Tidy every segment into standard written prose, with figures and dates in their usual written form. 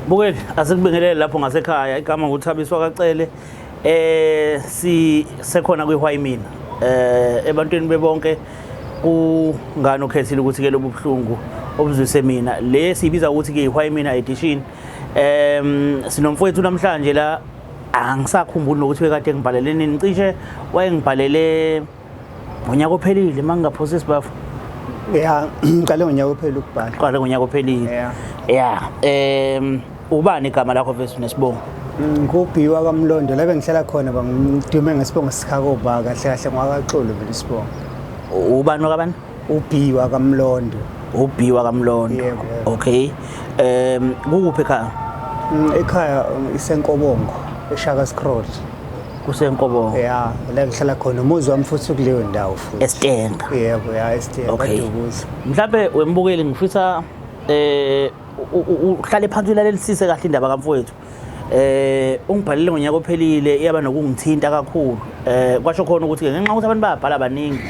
Bukeli, asikubingelele lapho ngasekhaya. Igama nguThabiswa kaCele. Si sekhona kwiHwai Mina. Ebantwini bebonke kungani ukhethile ukuthi ke lobu buhlungu obuzwise mina. Le siyibiza ukuthi ke iHwai Mina edition. Sinomfowethu namhlanje la, angisakhumbuli nokuthi bekade ngibhalele nini. Cishe wayengibhalele ngonyaka ophelile, mangingaphosisi, bafo. Ya, ngiqale ngonyaka ophelile ukubhala. Qale ngonyaka ophelile. Yeah. Ya, ubani igama lakho mfethu nesibongo? Ngubhiwa kaMlondo, la bengihlala khona bangidume ngesibongo sikhakoba, kahle kahle ngwakaXulu vele isibongo. Ubani wakabani? Ubhiwa kaMlondo. Ubhiwa kaMlondo. Yebo. Okay, kukuphi ekhaya? Ekhaya iseNkobongo, eShaka's Kraal. KuseNkobongo? Ya, la ngihlala khona, umuzi wami futhi kuleyo ndawo futhi. Estenga? Yebo, ya, eStenga. Okay. Kwadukuza. Mhlambe wembukeli, ngifisa uhlale phansi ulalelisise kahle indaba kamfowethu. Ungibhalele ngonyaka ophelile, iyaba nokungithinta kakhulu. Kwasho khona ukuthi ngenxa ukuthi abantu bayabhala baningi,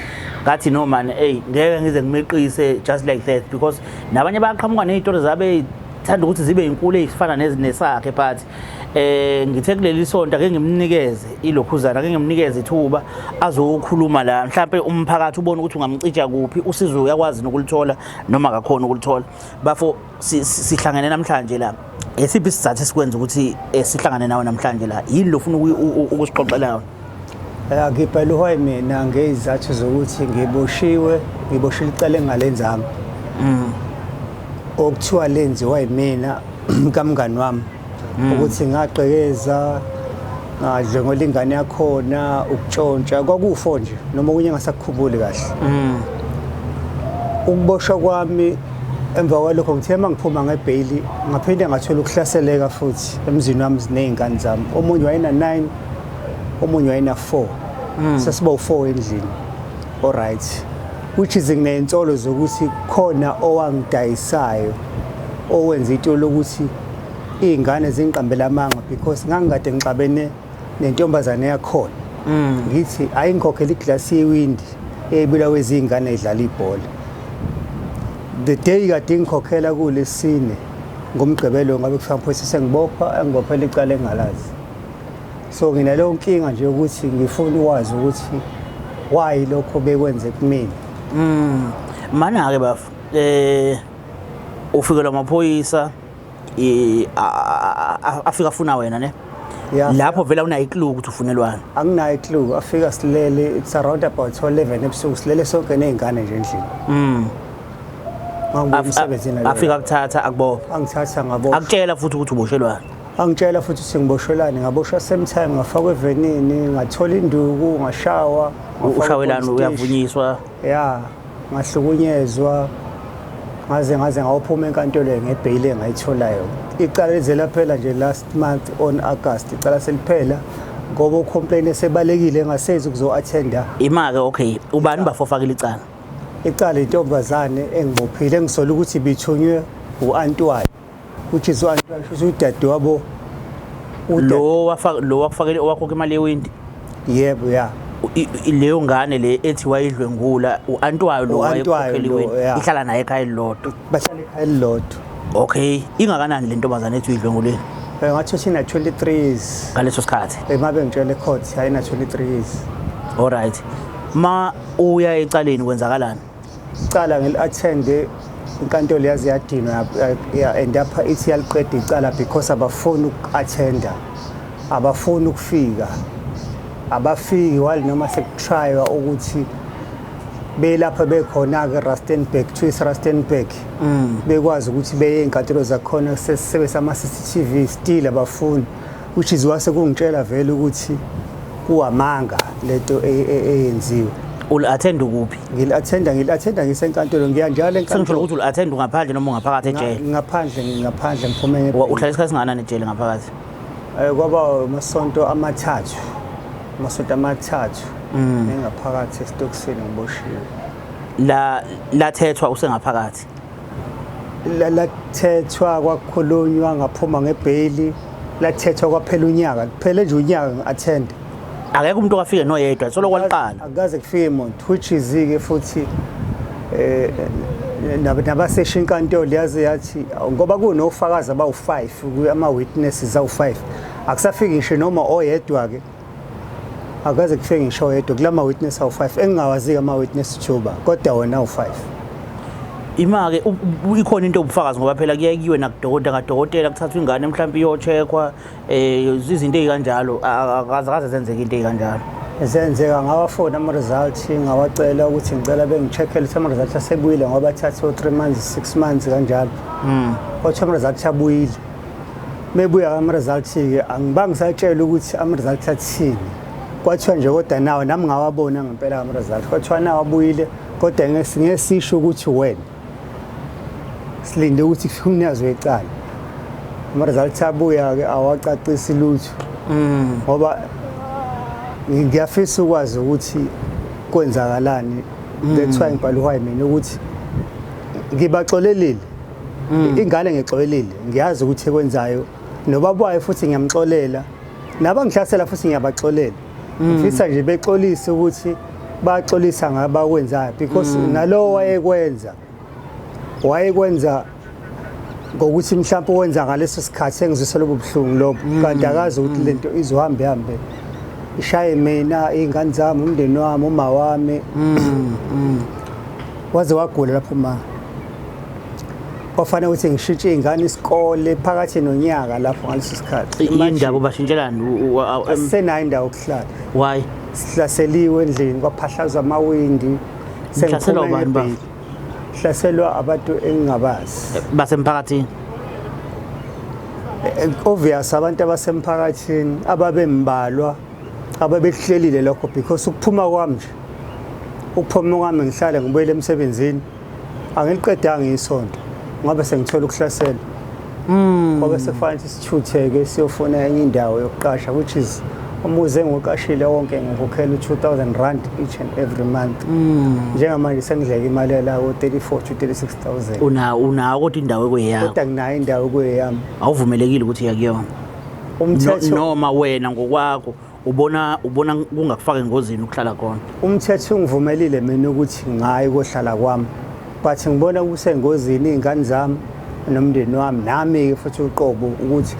ngathi no man, hey, ngeke ngize ngimeqise just like that, because nabanye bayaqhamuka nezitori zabe thanda ukuthi zibe inkulu ezifana nezinesakhe, but ngithe kuleli sonto ake ngimnikeze ilokhuzana, ake ngimnikeze ithuba azokhuluma la, mhlambe umphakathi ubone ukuthi ungamcija kuphi usizo, uyakwazi nokulithola noma akakhona ukulithola. Bafo, sihlangene namhlanje la, esiphi isizathu esikwenza ukuthi sihlangane nawe namhlanje la? Yini lo ufuna ukusixoxela yona? Ya, ngibhala uHwai Mina ngezizathu zokuthi ngiboshiwe, ngiboshiwe icala engalenzanga. Okuthiwa lenziwa yimina kamngani wami. Ukuthi ngaqekeza, ngadlwengula ingane yakhona, ukutshontsha kwakufo nje noma okunye engasakukhumbuli kahle. Ukuboshwa kwami, emva kwalokho ngithe uma ngiphuma ngebheyili ngaphinde ngathola ukuhlaseleka futhi emzini wami ziney'ngane zami. Omunye wayena-9, omunye wayena-4, sesiba u-4 endlini. Alright, which is nginey'nsolo zokuthi khona owangidayisayo, owenza into lokuthi iy'ngane zingiqambela amanga, because ngangikade ngixabene nentombazane yakhona, ngithi ayingikhokhele iglasi yewindi eyibulawe izingane idlala ibhola. The day kade ngikhokhela kulesine, ngoMgqibelo ngabe kufika amaphoyisa, sengibopha, engibophela icala engalazi. So nginaleyo nkinga nje ukuthi ngifuna ukwazi ukuthi why lokho bekwenze kumina. Mana-ke bafo, ufikelwa amaphoyisa, afika afuna wena, ne? Yeah. Lapho vele awunayo iclue ukuthi ufunelwani? Anginayo iclue. Afika silele, it's around about 11 ebusuku, silele sonke ney'ngane nje endlini. Ngangibuya emsebenzini naleyo. Afika kuthatha, akubopha? Angithatha, ngaboshwa. Akutshela futhi ukuthi uboshelwani? Angitshela futhi ukuthi ngiboshelwane. Ngaboshwa same time, ngafakwa evenini, ngathola induku, ngashawa, ngafakwa Ushawelani? e-police station. Uyavunyiswa? Ya, ngahlukunyezwa ngaze ngawuphuma enkantolo ngebheyili engayitholayo. Icala lize laphela nje last month on August, icala seliphela ngoba ucomplain esebalekile, engasezi ukuzo-attenda. Ima-ke, okay, ubani bafo ofakile icala? Icala intombazane engibophile, engisola ukuthi ibithunywe u-anti wayo, which is u-anti wayo shuthi udadewabo. Lo wafaka, lo wakufakele, owakhokha imali yewindi? Yebo, ya. Leyo ngane le ethi wayidlwengula, u-anti wayo lo? U-anti wayo. Wayekhokhela Lo, iwindi? ya. Ihlala naye ekhaya elilodwa? Bahlala ekhaya elilodwa. Okay, ingakanani le ntombazane ethi uyidlwengulile? Ngathi uthi ina-23 years. Ngaleso sikhathi? Uma ngitshela ecourt, ayina-23 years. Alright, ma uya ecaleni kwenzakalani? Icala ngili-attende inkantolo, yaze yadinwa, and apha ithi yaliqeda icala because abafuni uku-attenda, abafuni ukufika, abafiki wali noma sekutraywa ukuthi belapha bekhona-ke Rustenburg, kuthiwa ise-Rustenburg, bekwazi ukuthi beye ey'nkantolo zakhona sesisebenzisa ama-CCTV, still abafuni, which is wase kungitshela vele ukuthi kuwamanga lento eyenziwe. Uli-attend kuphi? Ngili-attenda ngisenkantolo, ngiya njalo Sengisho enkantolo. ukuthi uli-attend ungaphandle noma ungaphakathi ejele? Ngaphandle, ngaphandle, ngiphume ngebheyili. Uhlala isikhathi singakanani ejele ngaphakathi? Kwaba amasonto 3, amasonto 3 engaphakathi esitokisini ngiboshiwe. La lathethwa usengaphakathi? Lathethwa, kwakhulunywa, ngaphuma ngebheyili, lathethwa kwaphela unyaka, kuphele nje unyaka ngi-attend. Akekho umuntu okafike noyedwa solo kwaliqala? Akukaze kufike muntu, which is-ke futhi eh Nabasesha inkantolo yaze yathi ngoba kunofakazi abawu-5, ama-witnesses awu-5, akusafiki ngisho noma oyedwa-ke, akaze kufike ngisho oyedwa kula ma-witness awu-5 engingawazi-ke ama-witness juba, kodwa wona awu-5. Ima-ke ikhona into yobufakazi, ngoba phela kuye kuyiwe nakudokotela, ngadokotela kuthathwa ingane mhlawumbe iyocheckwa, izinto ey'kanjalo, akaze zenzeke into ey'kanjalo. Zenzeka, ngawafona ama-result, ngawacela ukuthi ngicela bengi-check-ele ukuthi ama-result asebuyile, ngoba athathe o-3 months, 6 months kanjalo. Kwathiwa ama-result abuyile. Mebuya ama-result-ke, angibange ngisatshela ukuthi ama-result athini. Kwathiwa nje kodwa nawo nami ngawabona ngempela ama-result, kwathiwa nawo abuyile, kodwa ngeke sisho ukuthi wena, silinde ukuthi kufike umnikazi wecala. Ama-result abuya-ke awacacisi lutho, ngoba ngiyafisa ukwazi ukuthi kwenzakalani. That's why ngibhala uwhy mina ukuthi ngibaxolelile ingane, ngixolelile, ngiyazi ukuthi ekwenzayo nobaba wayo futhi ngiyamxolela, nabangihlasela futhi ngiyabaxolela. Ngifisa nje bexolise ukuthi baxolisa ngabakwenzayo, because nalowo wayekwenza ngokuthi mhlawumbe wenza ngaleso sikhathi engizwisa lobo buhlungu lobo, kanti akazi ukuthi lento izohambe hambe ishaye mina, iy'ngane zami, umndeni wami, uma wami waze wagula lapho ma kwafanele ukuthi ngishintshe iy'ngane isikole phakathi nonyaka lapho ngaleso sikhathi. Indaba bashintshelani? Asisenayo indawo yokuhlala. Why? Sihlaseliwe endlini, kwaphahlazwa amawindi. Nihlaselwa ubani, baba? Hlaselwa abantu engingabazi. Basemphakathini? Obvious, abantu abasemphakathini ababembalwa ababehlelile lokho, because ukuphuma kwami nje, ukuphuma kwami ngihlale ngibuyele emsebenzini, angiliqedanga isonto ngoba sengithola ukuhlasela. Ngoba sekufanele ukuthi sithutheke siyofuna enye indawo yokuqasha, which is umuzi engiwuqashile wonke ngikhokhela u-2000 rand each and every month. Njengamanje sengidleka imali la ko-34 to 36,000. Unawo kodwa indawo ekuyeyakho? Kodwa nginayo indawo kuyeyami. Awuvumelekile ukuthi iya kuyona? Umthetho Noma wena ngokwakho ubona kungakufaka engozini ukuhlala khona? Umthetho ungivumelile mina ukuthi ngayi kohlala kwami, but ngibona kusengozini iy'ngane zami nomndeni wami nami-ke futhi uqobo, ukuthi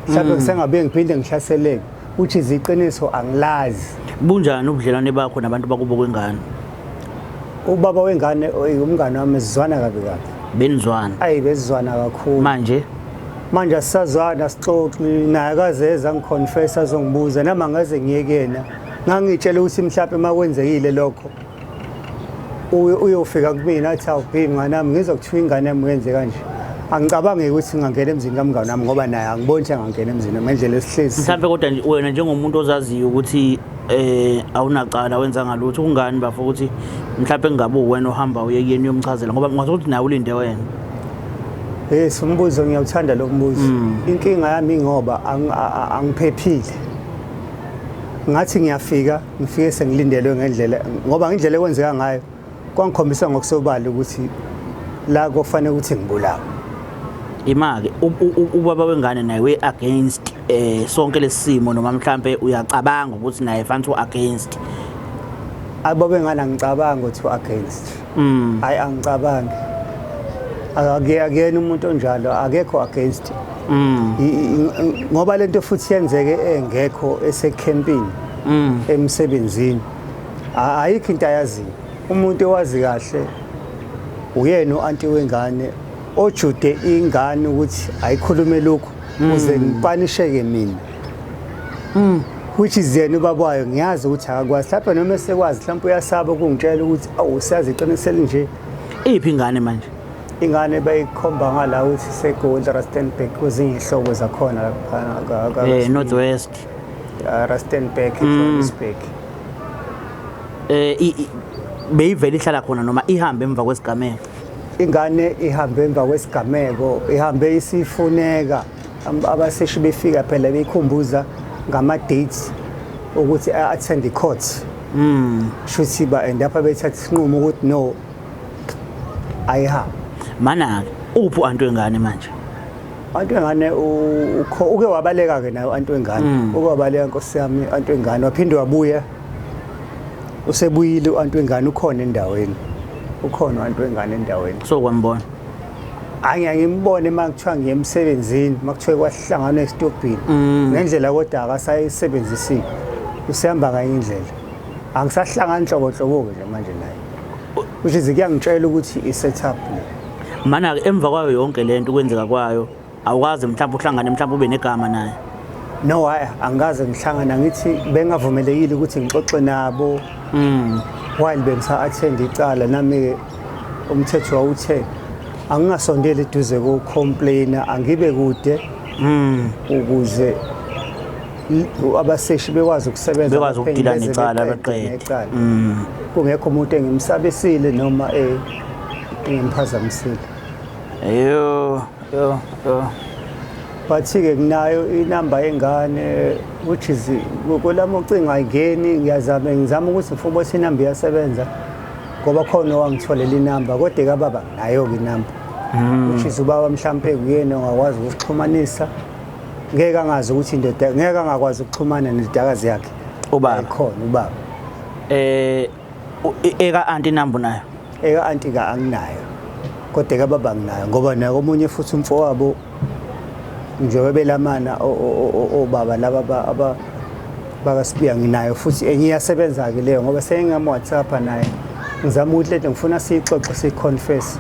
mhlawumbe kusengabuye ngiphinde ngihlaseleke, which is iqiniso angilazi. Bunjani ubudlelwane bakho nabantu bakubo kwengane? Ubaba wengane, oy, umngane wami, sizwana kabi kabi. Benizwana? Ayi, besizwana kakhulu. Manje? Manje asisazwana, sixoxi naye, akazeza ngiconfess azongibuza nami, angaze ngiye kuyena. Ngangitshela ukuthi mhlawumbe uma kwenzekile lokho uyofika kumina athi, "Awubhi mngane wami, ngizwa kuthiwa ingane yami wenze kanje." Angicabangi ukuthi ngingangena emzini kamngane wami, ngoba naye angiboni ukuthi angangena emzini wami ngendlela esihlezi. Mhlawumbe kodwa nje wena njengomuntu ozaziyo ukuthi awunacala, wenza ngalutho, kungani bafo ukuthi mhlawumbe kungabe wena ohamba uye kuyena uyomchazela, ngoba ngathi ukuthi nawe ulinde wena? Yes, umbuzo ngiyawuthanda lo mbuzo. Inkinga yami ingoba angiphephile. Ngathi ngiyafika, ngifike sengilindelwe ngendlela, ngoba ngendlela ekwenzeka ngayo kwangikhombisa ngokusobala ukuthi la kufanele ukuthi ngibulawe. Ima-ke, ubaba wengane naye we against sonke lesimo, noma mhlambe uyacabanga ukuthi naye fanele u against? Ababe ngane angicabanga ukuthi u-against. Hayi, angicabangi. Akuyena umuntu onjalo, akekho against. Ngoba lento futhi yenzeke engekho, esekhempini emsebenzini. Ayikho into ayaziyo. Umuntu owazi kahle uyena u-anti wengane ojude ingane ukuthi ayikhulume lokhu uze ngipanisheke mina. Which is yena ubaba wayo, ngiyazi ukuthi akakwazi. Mhlawumbe noma esekwazi, mhlawumbe uyasaba ukungitshela ukuthi awu siyazi iqiniso elinje. Iphi ingane manje? Ingane bayikhomba ngala ukuthi seGoli, Rustenburg, kwezinye iy'hlobo zakhona lapha North West. Rustenburg, Johannesburg. Beyivele ihlala khona noma ihambe emva kwesigameko? Ingane ihambe emva kwesigameko, ihambe isifuneka. Abaseshi befika phela beyikhumbuza ngama-dates ukuthi a-attend i-court. Shuthi ba end up bethatha isinqumo ukuthi no, ayihambe. Mana-ke uphi u-anti wengane manje? Anti wengane uke wabaleka-ke nayo anti wengane. Uke wabaleka, nkosi yami, anti wengane waphinde wabuya. Usebuyile u-anti wengane, ukhona endaweni. Ukhona u-anti wengane endaweni. So kwambona. Angiye ngimbone uma kuthiwa ngiye emsebenzini, uma kuthiwa kwahlanganwa esitobhini. Ngendlela kodwa akasayisebenzisile, usehamba nganye indlela, angisahlangani nhlobo nhlobo-ke nje manje naye, which is kuyangitshela ukuthi i-set up le. Mana-ke emva kwayo yonke lento ukwenzeka kwayo, awukaze mhlawumbe uhlangane, mhlawumbe ube negama naye? No, hayi, angikaze ngihlangana. Ngithi bengavumelekile ukuthi ngixoxe nabo while bengisa-attend icala. Nami-ke umthetho wawuthe angingasondeli eduze ko-complainer, angibe kude ukuze abaseshi bekwazi ukusebenza, Bekwazi abaphenyi ukudila beze necala, beqede beqede. necala. Kungekho umuntu engimsabisile noma engimphazamisile. Yo yo yo. But-ke nginayo inamba yengane, which is kwelami ucingo ayingeni. Ngiyazama, ngizama ukuthi ngifuna ukuthi inamba iyasebenza ngoba khona owangitholela inamba, kodwa kababa nginayo-ke inamba, which is ubaba mhlampe kuyena ongakwazi ukusixhumanisa. Ngeke angazi ukuthi indoda ngeke angakwazi ukuxhumana nendodakazi yakhe. Ubaba. Ayikhona ubaba. Eka anti number nayo? Eka anti ka anginayo, kodwa kababa nginayo, ngoba naye omunye futhi umfowabo njengoba belamana obaba laba aba bakaSibiya, nginayo futhi enye iyasebenza-ke leyo, ngoba sengingam-WhatsApp naye, ngizama ukuthi lento ngifuna siyixoxe, siyi-confess.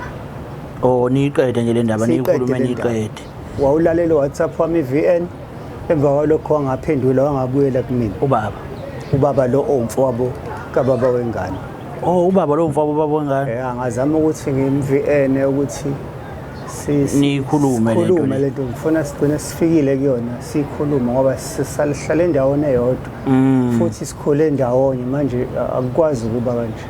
Oh, niyiqede nje le ndaba? Siyiqede Niyikhulume? Le ndaba. Niyiqede. Wawulalela u-WhatsApp wami i-VN, emva kwalokho wangaphendula, wangabuyela kumina. Ubaba? Ubaba lo owumfowabo kababa wengane. Oh, ubaba lo mfowabo baba wengane. Angazama ukuthi ngim-VN ukuthi Niyikhulume lento sikhulume le. Lento ngifuna sigcine sifikile kuyona, siyikhulume, ngoba sihlale endaweni eyodwa futhi sikhule ndawonye. Manje akukwazi ukuba kanje.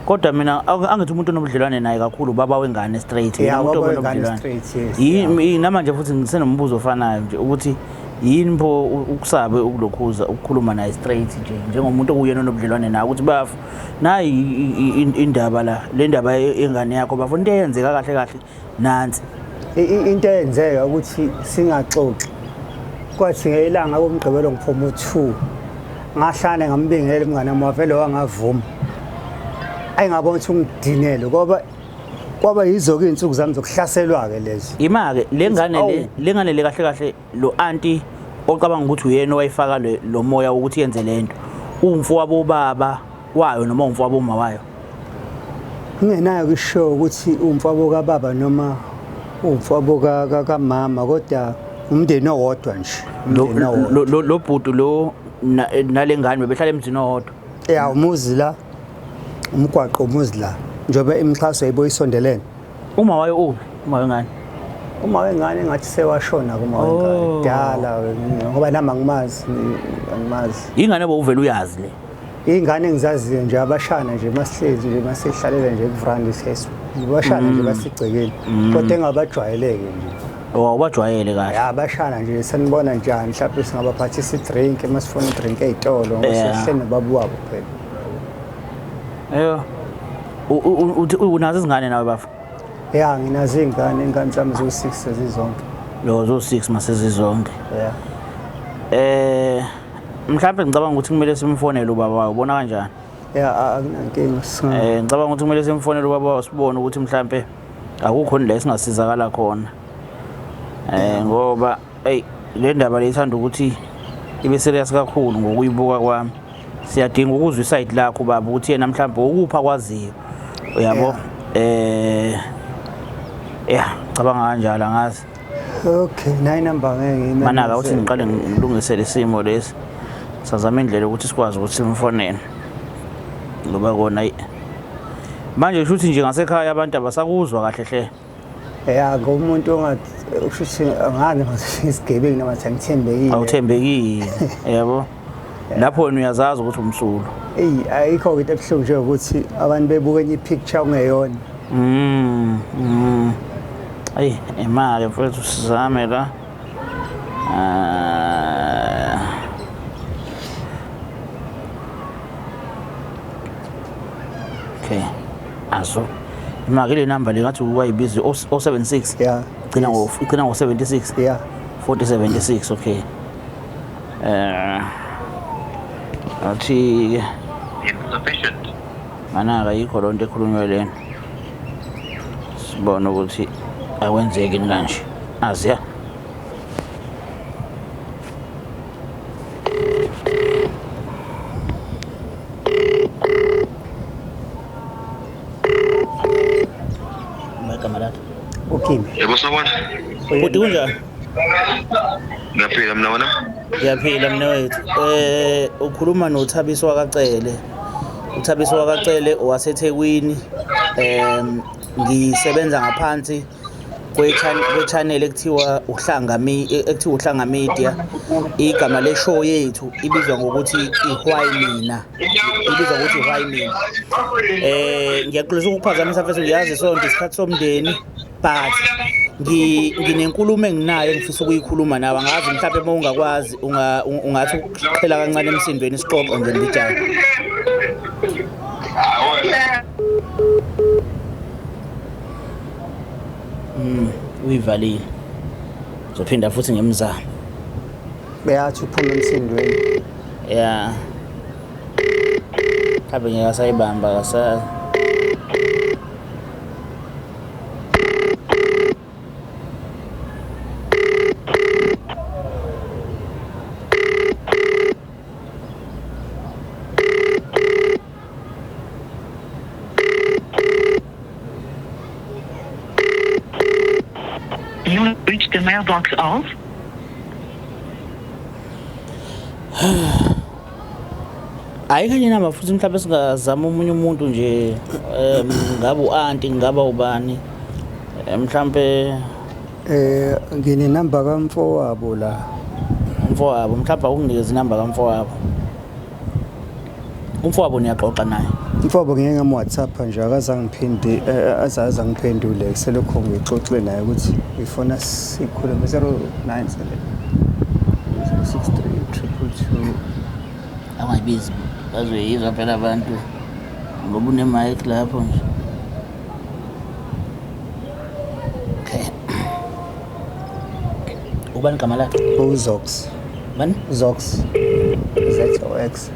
Kodwa mina angithi umuntu onobudlelwane naye kakhulu ubaba wengane straight. Yeah, Yena umuntu ubaba wengane onobudlelwane. straight, yes. Namanje futhi ngisenombuzo ofanayo nje ukuthi yini pho ukusabe ukulokhuza ukukhuluma naye straight nje njengomuntu okuyena onobudlelwane naye, ukuthi bafo, nayi indaba la, le ndaba yengane yakho bafo, into eyenzeka kahle kahle nansi. Into eyenzeka ukuthi singaxoxi, kwathi ngelanga komgqibelo ngiphuma u-2, ngahlane ngambingelela umngane wami, wavele wangavuma. Ayingabona ukuthi ungidinele, ngoba kwaba yizo-ke iy'nsuku zami zokuhlaselwa-ke lezo. Ima-ke le ngane le. Awu. Le ngane le kahle kahle, lo anti ocabanga ukuthi uyena owayifaka lo moya wokuthi yenze lento, uwumfowabo ubaba wayo noma umfowabo uma wayo? Ngingenayo kusho ukuthi umfowabo kababa noma umfowabo kamama, kodwa umndeni owodwa nje, umndeni owodwa. Lo bhuti lo nale ngane bebehlala emzini owodwa? Ya, umuzi la, umgwaqo, umuzi la, njengoba imixhaso yibo isondelene. Uma wayo uphi, uma wengane? Uma wengane ngathi sewashona kuma wengane. Oh. Kudala, ngoba nami angimazi, angimazi. Ingane bowuvele uyazi le? Iy'ngane engizaziyo nje abashana nje, masihlezi nje, masihlalela nje kuvrandi, bashana nje basigcekeni, kodwa engabajwayeleke nje. Oh, awubajwayele kahle. Ya, abashana nje, sanibona njani, mhlawumbe singabaphathisa i-drink masifuna i-drink ey'tolo, ngoba sihleli nobaba wabo phela. Eyo. Uthi unazo izingane nawe bafo? Ya, nginazo iy'ngane, iy'ngane zami ziwu-6 sezizonke. Lo zo 6 masezizonke. Ya. Mhlawumbe ngicabanga ukuthi kumele simfonele ubaba wayo, ubona kanjani? Ya, akunankinga. Ngicabanga ukuthi kumele simfonele ubaba wayo, sibone ukuthi mhlambe akukho la esingasizakala khona. Ngoba hey, le ndaba le ithanda ukuthi ibe serious kakhulu ngokuyibuka kwami. Siyadinga ukuzwa i-side lakho baba, ukuthi yena mhlawumbe ukupha kwaziyo. Uyabo? Yeah, cabanga kanjalo, angazi. Okay, nayi number, ngeke ngiyimemeze. Manaka uthi ngiqale ngilungisele isimo lesi. Sazama indlela ukuthi sikwazi ukuthi simfonele. Ngoba kona manje kusho ukuthi nje ngasekhaya abantu abasakuzwa kahle hle. Ya, ngomuntu ongathi usho ukuthi angani ngathi isigebengu noma ngathi angithembekile. Awuthembekile, yabo. Lapho wena uyazazi ukuthi umsulwa. Eyi, ayikho into ebuhlungu nje ukuthi abantu bebuka enye i-picture ungeyona. Ayi, imali mfethu, sizame la. Ah. Okay. Azo. Imali le number le ngathi wayibiza 076. Ya. Igcina ngo igcina ngo 76. Ya. 4076, okay. Athi Insufficient. Manaka yikho lonto ekhulunywa lena. Sibone ukuthi akwenzeki kanje. Aziya. Igama lakhe. Ukimi. Yebo sawubona. Bhuti kunjani? Ngiyaphila mina wena. Ngiyaphila mina wethu. Ukhuluma noThabiso wakaCele. uThabiso wakaCele owaseThekwini. Ngisebenza ngaphansi kwe-channel ekuthiwa Uhlanga ekuthiwa Uhlanga Media. Igama le show yethu ibizwa ngokuthi iWhy Mina. Ibizwa ngokuthi iWhy Mina. Ngiyaxolisa ukukuphazamisa mfethu, ngiyazi sonke isikhathi somndeni, but nginenkulumo enginayo engifisa ukuyikhuluma nawe. Angazi mhlawumbe uma ungakwazi ungathi ukuqhela kancane emsindweni isixoxo nje mbijana. Uyivalile. Uzophinda futhi ngemizamo. Beyathi uphuma emsindweni. Yeah. Mhlawumbe ngeke asayibamba akasa. You have reached the mailbox of Ayikho enye inamba futhi mhlawumbe singazama omunye umuntu nje, ngabe u-anti, ngaba ubani, mhlambe. Nginenamba kamfowabo la. Umfowabo, mhlawumbe akunikeze inamba kamfowabo. Umfowabo niyaxoxa naye? Umfowabo ngeke ngam-WhatsApp nje, akazange ngiphinde, azaze angiphendule. Selokhu ngixoxe naye ukuthi ngifuna sikhulume. 097 063 222. Angayibizi, bazoyizwa phela abantu ngoba une-mic lapho nje. Okay. Ubani igama lakhe? UZox. Bani? Zox. Z O X.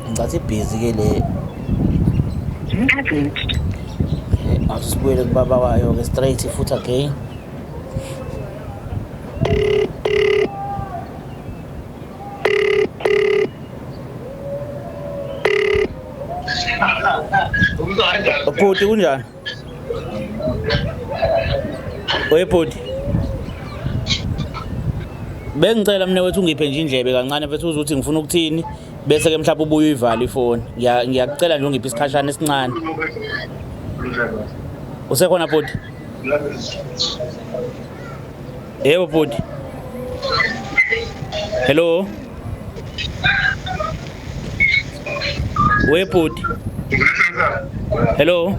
Ngicathi ibhizi ke le. You have reached. Okay, asibuyele kubaba wayo ke straight futhi again. Bhuti kunjani? Oye bhuti. Bengicela mina wethu ungiphe nje indlebe kancane mfethu uze uthi ngifuna ukuthini bese ke mhlawumbe ubuye uyivale ifoni. Ngiyakucela nje ungiphe isikhashana esincane. Usekhona bhuti? Yebo bhuti. Hello. We bhuti. Hello.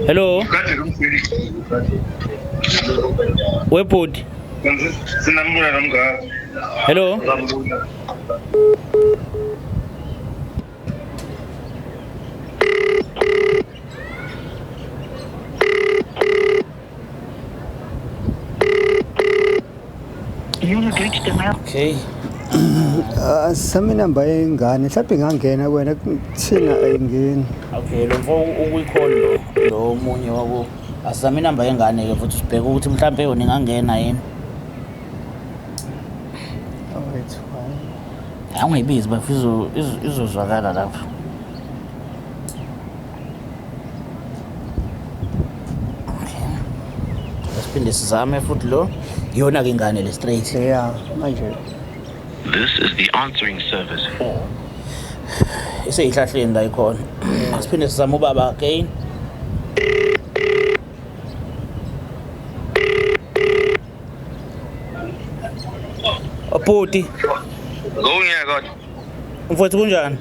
Hello. We bhuti. Hello. You have reached the mail. Okay. Sami inamba yengane mhlawumbe ingangena kuwena, kuthina ayingeni. Okay, lo mfo ukuyicall lo omunye wabo. Asizame inamba yengane ke futhi sibheke ukuthi mhlawumbe yona ingangena yini. Oh, 81. Awungayibizi bafo, izozwakala lapho. Okay. Siphinde sizame futhi lo. Iyona ke ingane le straight. Yeah, manje. This is the answering service for Iseyihlahleni la ikhona. Siphinde sizame ubaba again. Bhuti. Zokungiyeka kodwa. Mfowethu kunjani?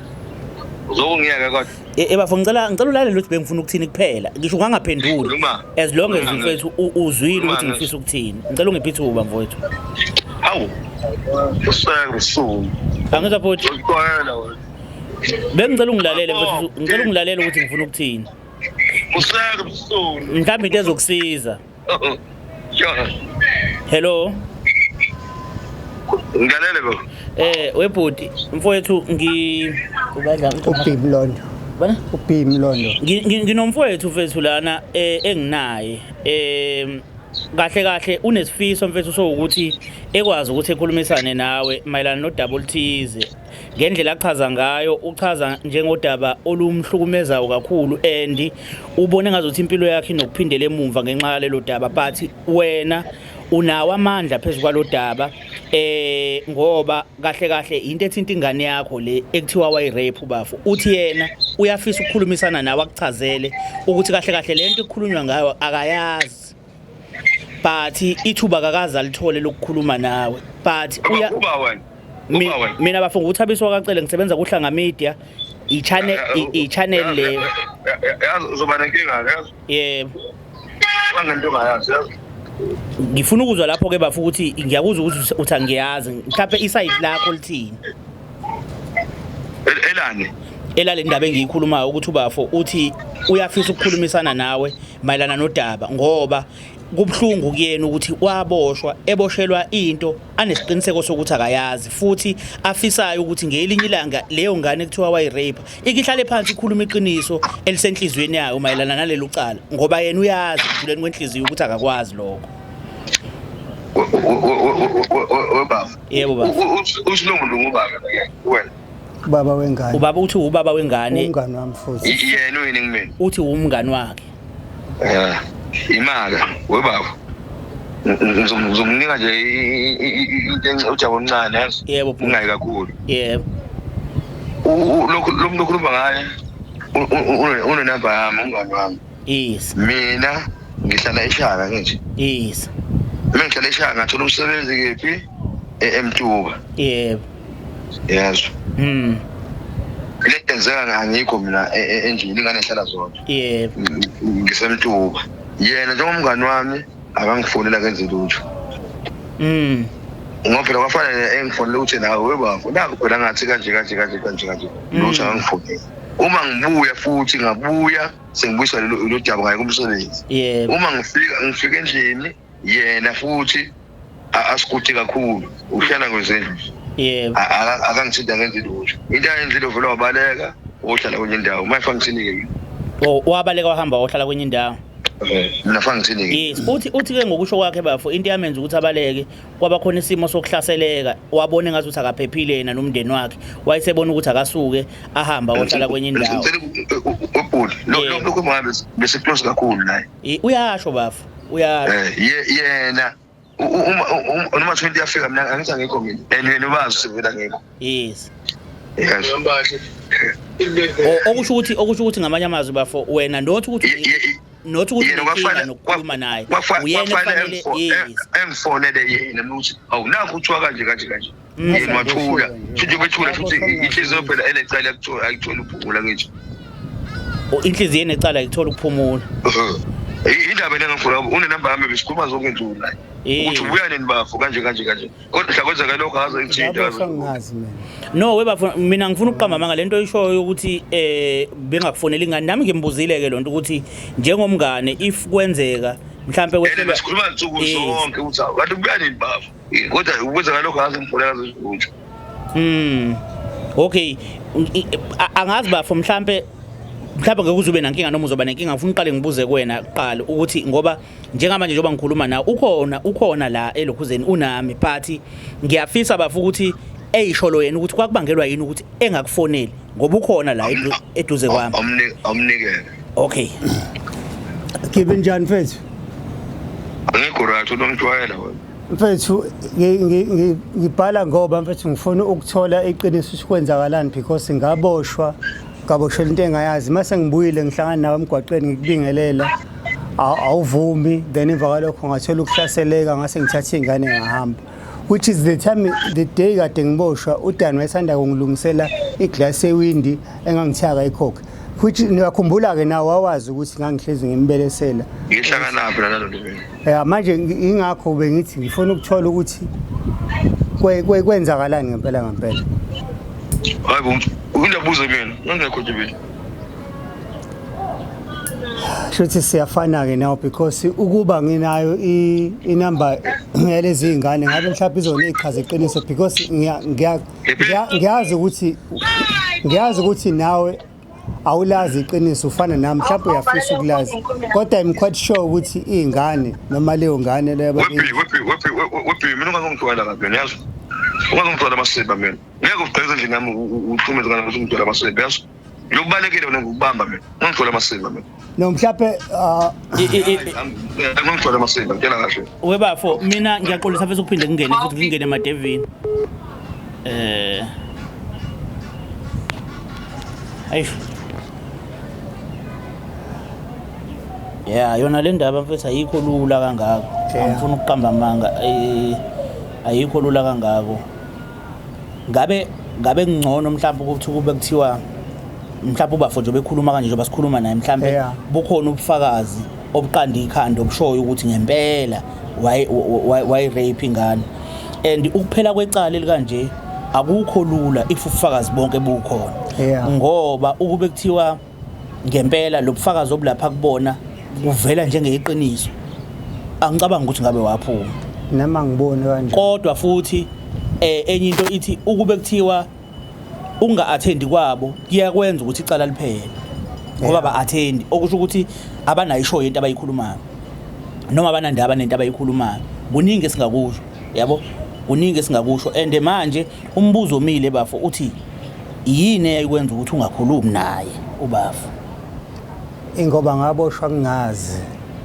Zokungiyeka kodwa. Ebafo ngicela ulalele ukuthi bengifuna ukuthini kuphela. Ngisho ungangaphenduli. Khuluma. As long as Khuluma. mfowethu uzwile Khuluma ukuthi ngizwe. ngifisa ukuthini. Ngicela ungiphe ithuba mfowethu. Hawu. Useke usuku. Angizwa bhuti. Uzokuxolela wena. Bengicela ungilalele mfowethu. Oh, Ngicela ungilalele ukuthi ngifuna ukuthini. Useke msunu. Mhlawumbe into ezokusiza. Sure. Hello. Ngilalele bo. Webhuti mfowethu ngi ubadla uB Mlondo. Bana? uB Mlondo. Nginomfowethu mfethu lana enginaye. Kahle kahle unesifiso mfethu sokuthi ekwazi ukuthi ekhulumisane nawe mayelana nodaba oluthize. Ngendlela achaza ngayo, uchaza njengodaba olumhlukumezayo kakhulu and ubone ngazuthi impilo yakhe inokuphindela emumva ngenxa yalelo daba, but wena unawo amandla phezu kwalodaba ngoba kahle kahle into ethinta ingane yakho le ekuthiwa wayirape ubafo. Uthi yena uyafisa ukukhulumisana nawe akuchazele ukuthi kahle kahle lento ekukhulunywa ngayo akayazi, but ithuba kakaze alithole lokukhuluma nawe, but uya Uba wena. Uba wena. Mina bafo nguThabiso wakaCele, ngisebenza kuHlanga Media, i-channel i-channel le. Yazi uzoba nenkinga yazi. Yebo. Bangento ongayazi yazi. Ngifuna ukuzwa lapho ke bafo ukuthi ngiyakuzwa ukuthi uthi angiyazi, mhlawumbe isayidi lakho lithini? Elani? Elale ndaba engiyikhulumayo ukuthi ubafo uthi uyafisa ukukhulumisana nawe mayelana nodaba ngoba kubuhlungu kuyena ukuthi waboshwa eboshelwa into anesiqiniseko sokuthi akayazi, futhi afisayo ukuthi ngelinye ilanga leyo ngane ekuthiwa wayirape ikihlale phansi ikhuluma iqiniso elisenhliziyweni yayo mayelana nalelo cala, ngoba yena uyazi ekujuleni kwenhliziyo ukuthi akakwazi lokho. Webaba. Yebo baba. Usilungu ngubaba wena. Ubaba wengane. Ubaba uthi ubaba wengane. Umngani wami futhi. Yena uyini kumina? Uthi umngani wakhe. Imaka webaba. Ngizomnika nje into ujabo omncane yazi. Yebo bhuti. Ungayi kakhulu. Yebo. Lokhu lo muntu okhuluma ngaye unenamba yami, umngani wami. Yes. Mina ngihlala eShaka ngithi. Yes. Mina ngihlala eShaka ngathola umsebenzi kephi? eMtuba. Yebo. Yazi. Le yenzeka angikho mina endlini, ingane ehlala zodwa. Yebo. Ngisemtuba. Yena njengomngani wami akangifonela kenze lutho. Ngoba phela kwafanele engifonele ukuthi nawe webafo nakho phela ngathi kanje kanje kanje kanje kanje. Lutho akangifonela. Uma ngibuya futhi ngabuya sengibuyisa lelo daba ngaye kumsebenzi. Yebo. Uma ngifika endlini yena futhi asikude kakhulu uhlala kwezindlu. Yebo. Akangithinta ngenze lutho. Into ayenzile uvela wabaleka ohlala kwenye indawo. Manje fangithinike. Oh, wabaleka wahamba ohlala kwenye indawo. Mina fangithinike. Yes, uthi ke ngokusho kwakhe bafo into yamenza ukuthi abaleke kwaba khona isimo sokuhlaseleka, wabona ngathi ukuthi akaphephile yena nomndeni wakhe, wayesebona ukuthi akasuke ahamba ohlala kwenye indawo. Ubhuti lo lokho ngabe bese close kakhulu naye. Uyasho bafo, uyasho. Yena uma noma 20 yafika mina angithi angikho mina. And yena ubazi sivela ngikho. Yes. Yes. Okusho ukuthi ngamanye amazwi bafo wena not ukuthi not ukuthi nokukhuluma naye uyena kufanele engifonele yena ukuthi awunakho kuthiwa kanje kanje kanje. Yena wathula futhi bethula futhi inhliziyo phela enecala ayithola ukuphumula ngisho. Inhliziyo enecala ayithola ukuphumula. Indaba engangifuna unenamba yami besikhuluma zonke insuku naye. Ukuthi ubuya nini bafo kanje kanje kanje. Kodwa kwenzeka lokho aze ngithinta angazi mina. No webafo mina ngifuna ukuqamba manga lento oyishoyo ukuthi bengakufonela ingane. Nami ngimbuzile ke lonto ukuthi njengomngane if kwenzeka mhlambe kwehlelwa besikhuluma insuku zonke ukuthi kanti ubuya nini bafo. Kodwa kwenzeka lokho aze ngifonela aze ukuthi. Okay, angazi bafo mhlambe ngeke uzube nankinga noma uzoba nenkinga. Ngifuna uqale ngibuze kuwena kuqala ukuthi ngoba njengamanje njengoba ngikhuluma nawe ukhona la elokhuzeni unami, but ngiyafisa bafo ukuthi eyisholo yena ukuthi kwakubangelwa yini ukuthi engakufoneli ngoba ukhona la eduze kwami. Awumnikele. Okay. Gibe njani mfethu? Angikho right, unomjwayela wena. Mfethu ngibhala ngoba mfethu ngifuna ukuthola iqiniso ukuthi kwenzakalani because ngaboshwa ngaboshelwa into engayazi. Mase ngibuyile ngihlangana nawe emgwaqeni ngikubingelela awuvumi, then emva kwalokho ngathola ukuhlaseleka ngase ngithatha ingane ngahamba, which is the time the day kade ngiboshwa uDani wayesanda kungilungisela iglass ewindi engangithiya akayikhokhe, which ngiyakhumbula ke nawe wawazi ukuthi ngangihlezi ngimbelesela. Ngihlanganaphi nalalo nto? Ya manje ingakho bengithi ngifuna ukuthola ukuthi kwenzakalani ngempela ngempela. Hayi bo, undabuze mina, ngingekho nje mina. Shuthi siyafana-ke nawo because ukuba nginayo inamba yalezi iy'ngane ngabe mhlawumbe izona iy'chaza iqiniso because ngiyazi ukuthi ngiyazi ukuthi nawe awulazi iqiniso ufana nami mhlawumbe uyafisa ukulazi kodwa I'm quite sure ukuthi iy'ngane noma leyo ngane leyo webhi mina ungazongithwala kabi wena yazi ungazongithwala amasebe mina ngeke ugqeze endlini yami uxhume ngane ukuthi ungithwala amasebe yazi ngiyokubalekela wena ngikubamba mina ungangithwala amasebe mina. No mhlawumbe ungangithwala amasebe ngitshela kahle. Webafo mina ngiyaxolisa futhi ukuphinde ngingene futhi ngingene emadevini. Ayi. Yeah, yona le ndaba mfethu ayikho lula kangako. Angifuni ukuqamba amanga, ayikho lula kangako. Ngabe ngcono mhlawumbe ukuthi kube kuthiwa mhlawumbe ubafo nje bekhuluma kanje njengoba sikhuluma naye mhlawumbe bukhona ubufakazi obuqanda ikhanda obushoyo ukuthi ngempela why rape ingane. And ukuphela kwecala elikanje akukho lula if ubufakazi bonke bukhona. Ngoba ukube kuthiwa ngempela lobufakazi obulapha kubona kuvela njengeqiniso, angicabanga ukuthi ngabe waphuma. Noma ngibone kanje. Kodwa futhi enye into ithi ukube kuthiwa unga-attendi kwabo kuyakwenza ukuthi icala liphele. Ngoba ba-attendi okusho ukuthi abanayisho into abayikhulumayo noma abanandaba nento abayikhulumayo. Kuningi esingakusho, yabo, kuningi esingakusho. And manje umbuzo omile bafo uthi yini eyayikwenza ukuthi ungakhulumi naye ubafo? Ingoba ngaboshwa ngingazi.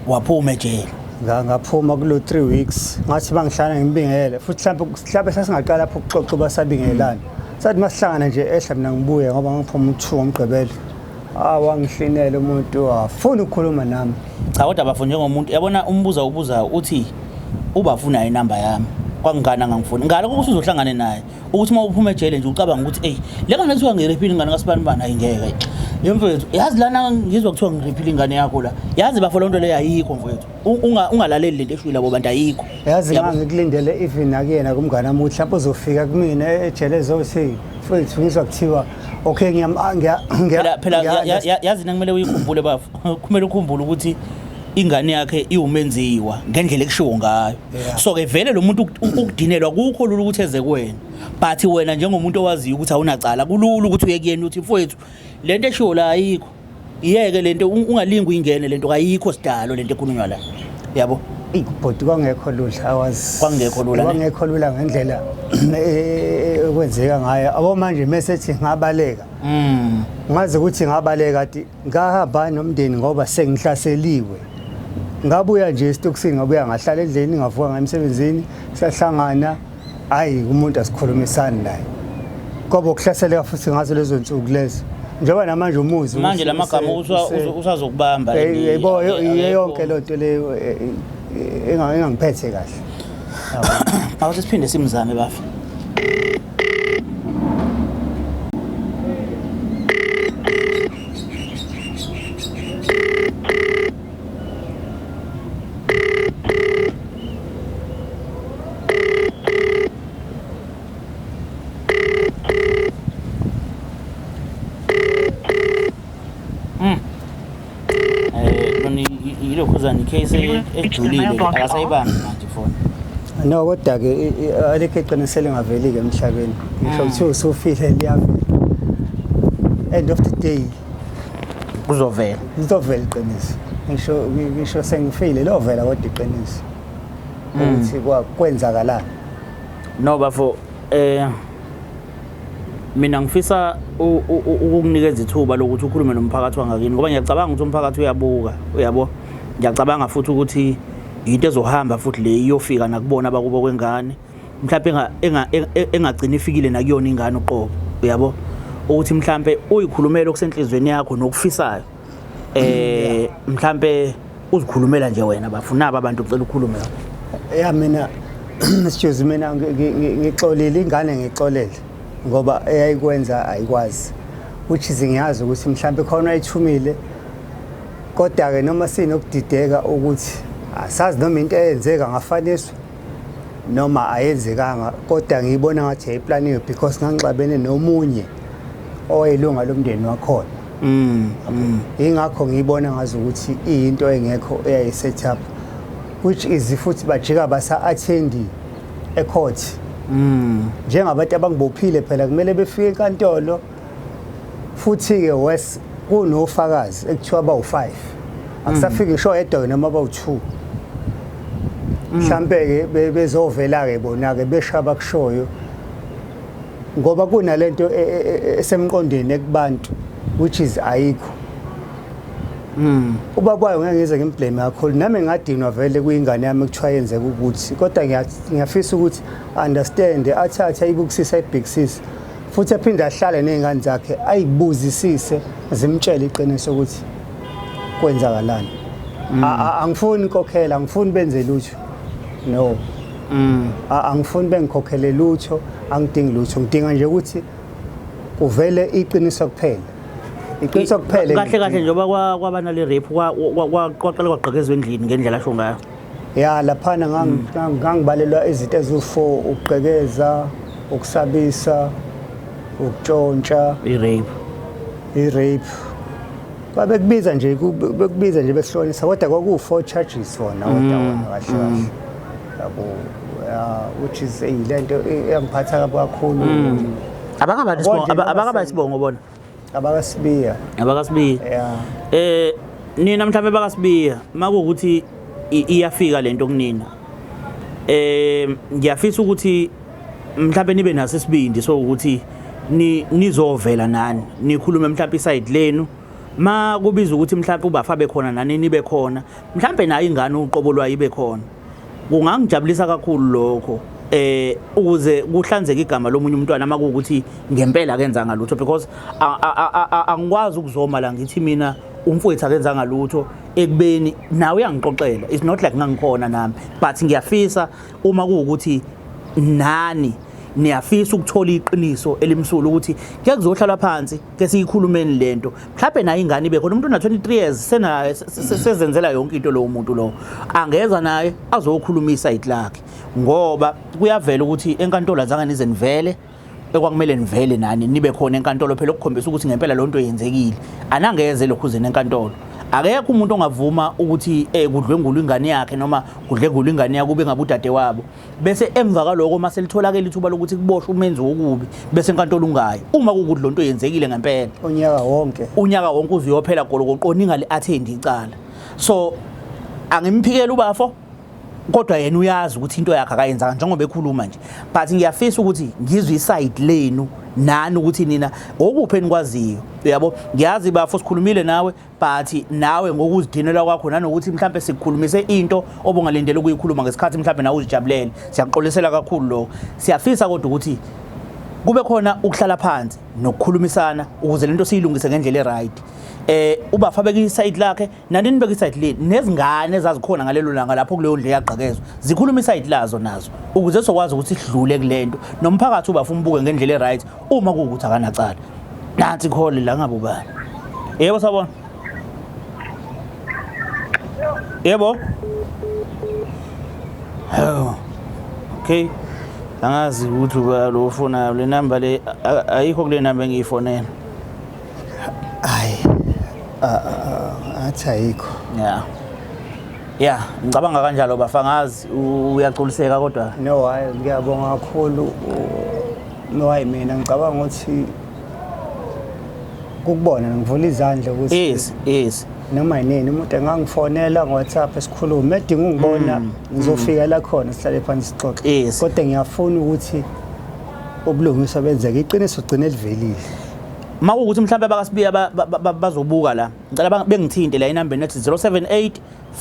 Waphuma ejele. Ngaphuma kulo 3 weeks ngathi bangihlala ngimbingele futhi mhlawumbe sasingaqala lapho ukuxoxa basabingelana. Sathi masihlangana nje ehla mina ngibuye ngoba ngiphuma u2 ngomgqibelo. Wangihlinela umuntu afuna ukukhuluma nami. Cha kodwa bafo njengomuntu yabona umbuzo ubuzayo uthi ubafuna inamba yami. Kwangana ngangifuni. Ngalo ukuthi uzohlangana naye. Ukuthi uma uphuma ejele nje ucabanga ukuthi ey le ngane kuthiwa ngirephile ingane kaSibani bani ayingeke. Yemfethu yazi lana ngizwa kuthiwa ngirephile ingane yakho la. Yazi bafo lonto leyo ayikho mfethu. Ungalaleli lento eshuyi labo bantu ayikho. Yazi ngikulindele even akuyena kumngane wami ukuthi mhlawumbe uzofika kumina ejele ezothi mfethu ngizwa kuthiwa okay ngiya phela yazi kumele uyikhumbule bafo. Kumele ukhumbule ukuthi ingane yakhe iwumenziwa ngendlela ekushiwo ngayo. So ke vele lo muntu ukudinelwa kukho lula ukuthi eze kuwena. But wena njengomuntu owaziyo ukuthi awunacala kulula ukuthi uye kuyena uthi mfowethu lento eshiwo la ayikho. Iyeke lento ungalingi uyingene lento ayikho sidalo lento ekhulunywa la. Yabo? Ibhodi kwangekho lula awazi. Kwangekho lula. Kwangekho lula ngendlela ekwenzeka ngayo. Abo manje mesethi ngabaleka. Ngazi ukuthi ngabaleka ati ngahamba nomndeni ngoba sengihlaseliwe. Ngabuya nje esitokisini ngabuya ngahlala endlini ngavuka ngaya emsebenzini sahlangana hayi umuntu asikhulumisani naye. Ngoba ukuhlaseleka futhi ngazo lezo nsuku lezo. Njengoba namanje umuzi manje lamagama usazokubamba yebo yonke lonto leyo engangiphethe kahle. Awuthi siphinde simzame bafa. Ilokhuzana icase ejulile akasayibambi manje ifoni. No kodwa ke alikho iqiniso elingaveli ke emhlabeni. Ngisho kuthiwa usufile liyavela. End of the day kuzovela. Lizovela iqiniso. Ngisho sengifile lovela kodwa iqiniso. Ukuthi kwenzakalani. No bafo mina ngifisa ukukunikeza ithuba lokuthi ukhulume nomphakathi wangakini ngoba ngiyacabanga ukuthi umphakathi uyabuka, uyabo. Ngiyacabanga futhi ukuthi into ezohamba futhi le iyofika nakubona abakubo kwengane. Mhlawumbe engagcina ifikile nakuyona ingane uqobo, uyabo. Ukuthi mhlawumbe uyikhulumela okusenhlizweni yakho nokufisayo. Mhlawumbe uzikhulumela nje wena bafuna aba abantu ucela ukukhulume. Ya mina excuse mina ngixolile ingane ngixolele ngoba eyayikwenza ayikwazi. Which is ngiyazi ukuthi mhlawumbe khona ayithumile kodwa ke noma sinokudideka ukuthi asazi noma into eyenzeka ngafaniswa noma ayenzekanga kodwa ngiyibona ngathi yayiplaniwe because ngangixabene nomunye oyilunga lomndeni wakhona. Ingakho ngiyibona ngazi ukuthi iyinto engekho eyayi-set up, which is futhi bajika basa-attendi e-court njengabantu abangibophile. Phela kumele befike enkantolo futhi-ke wes kunofakazi ekuthiwa bawu-5, akusafiki ngisho oyedwa noma bawu-2. Mhlampe-ke bezovela-ke bona-ke besho abakushoyo, ngoba kunalento esemqondweni ekubantu, which is ayikho. Ubaba wayo ngeke ngize ngimblame kakhulu, nami ngadinwa vele kuyingane yami kuthiwa yenzeka ukuthi, kodwa ngiyafisa ukuthi understand, athathe ayibukisise, ayibhekisise futhi, aphinde ahlale ney'ngane zakhe, ayibuzisise, zimtshele iqiniso ukuthi kwenzakalani. Angifuni inkokhelo, angifuni benze lutho, no. Angifuni bengikhokhele lutho, angidingi lutho, ngidinga nje ukuthi kuvele iqiniso kuphela, iqiniso kuphela. Kahle kahle. Engidinga. Njengoba kwaba nale rape, kwaqala kwagqekezwa endlini ngendlela asho ngayo. Ya, laphana ngangibalelwa izinto eziwu-4: ukugqekeza, ukusabisa, ukutshontsha, i-rape. I-rape. Babekubiza nje bekubiza nje bekuhlonisa, kodwa kwakuwu-four charges wona, kodwa wona kahle kahle, yabo, ya, which is lento eyangiphatha kabi kakhulu. Abakabani Yabo isibongo? nje noma Abakabani isibongo bona? AbakaSibiya. AbakaSibiya. Ya. Nina mhlawumbe bakaSibiya, makuwukuthi iyafika lento kunina, ngiyafisa ukuthi mhlawumbe nibe naso isibindi sokuthi ni nizovela nani, nikhulume mhlawumbe iside lenu. Ma kubiza ukuthi mhlawumbe ubafa bekhona, nani nibe khona, mhlawumbe nayo ingane uqobo lwayo ibe khona, kungangijabulisa kakhulu lokho, ukuze kuhlanzeke igama lomunye umntwana makuwukuthi ngempela akenzanga lutho, because angikwazi ukuzoma la ngithi mina umfowethu akenzanga lutho ekubeni nawe uyangixoxela. It's not like ngangikhona nami, but ngiyafisa uma kuwukuthi nani niyafisa ukuthola iqiniso elimsulwa ukuthi kuye kuzohlalwa phansi ke siyikhulumeni lento, mhlawumbe naye ingane ibe khona. Umuntu una 23 years sena sezenzela yonke into, lowo muntu lo angeza naye azokhuluma iside lakhe, ngoba kuyavela ukuthi enkantolo azange nize nivele ekwakumele nivele nani nibe khona enkantolo phela, ukukhombisa ukuthi ngempela lo nto yenzekile. Anangeze lokhu uzeni enkantolo, akekho umuntu ongavuma ukuthi kudlwengulwe ingane yakhe noma kudlwengulwe ingane yakhe kube ngabe udade wabo, bese emva kwaloko mase litholakele ithuba lokuthi kuboshwe umenzi wokubi, bese enkantolo ungayi, uma kuwukuthi lo nto yenzekile ngempela. Unyaka wonke. Unyaka wonke uze uyophela golokoqo ningali-attend icala. So angimphikeli ubafo, kodwa yena uyazi ukuthi into yakhe akayenzanga njengoba ekhuluma nje, but ngiyafisa ukuthi ngizwe iside lenu nani, ukuthi nina okuphi enikwaziyo, uyabo. Ngiyazi bafo sikhulumile nawe, but nawe ngokuzidinela kwakho nanokuthi mhlambe sikukhulumise into obungalindele ukuyikhuluma ngesikhathi mhlambe nawe uzijabulele, siyakuxolisela kakhulu lokho. Siyafisa kodwa ukuthi kube khona ukuhlala phansi nokukhulumisana ukuze lento siyilungise ngendlela e-right. Ubafa beka iside lakhe, nani nibeka iside lenu, nezingane ezazikhona ngalelo langa lapho kuleyo ndlu eyagqekezwa zikhuluma iside lazo nazo, ukuze sokwazi ukuthi sidlule kulento, nomphakathi ubafa umbuke ngendlela e-right uma kuwukuthi akanacala. Nansi ikhole la, ngabe ubani? Yebo, sawubona. Yebo. Hawu. Okay, angazi ukuthi uba lo ufonayo le namba le ayikho kule namba engiyifonela. Hayi, athi ayikho. Ya, ngicabanga kanjalo bafa, ngazi uyaculiseka kodwa. No, hayi, ngiyabonga kakhulu. No, hayi, mina ngicabanga ukuthi kukubona ngivula izandla ukuthi yes noma yinini umuntu engangifonela ngo-WhatsApp sikhulume, edinga ungibona ngizofika la khona, sihlale phansi sixoxe. Kodwa ngiyafuna ukuthi ubulungiswa benzeke, iqiniso gcine livelile. Uma kuwukuthi mhlawumbe abakaSibiya bazobuka la, ngicela bengithinte la enambeni ethi 078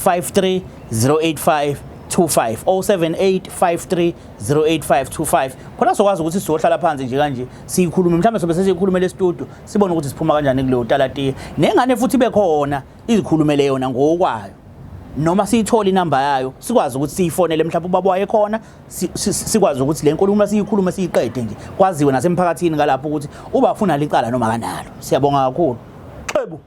53 085 25, 078 53 085 25, khona sokwazi ukuthi sizohlala phansi nje kanje siyikhulume, mhlawumbe sobe sesiyikhulumele estudio, sibone ukuthi siphuma kanjani kuleyo talatiya, nengane futhi ibe khona izikhulumele yona ngokwayo, noma siyithole inamba yayo sikwazi ukuthi siyifonele, mhlawumbe ubaba wayekhona, sikwazi ukuthi le nkulumo siyikhulume siyiqede nje, kwaziwe nasemphakathini ngalapho ukuthi uba ufuna licala noma kanalo. Siyabonga kakhulu, xebu.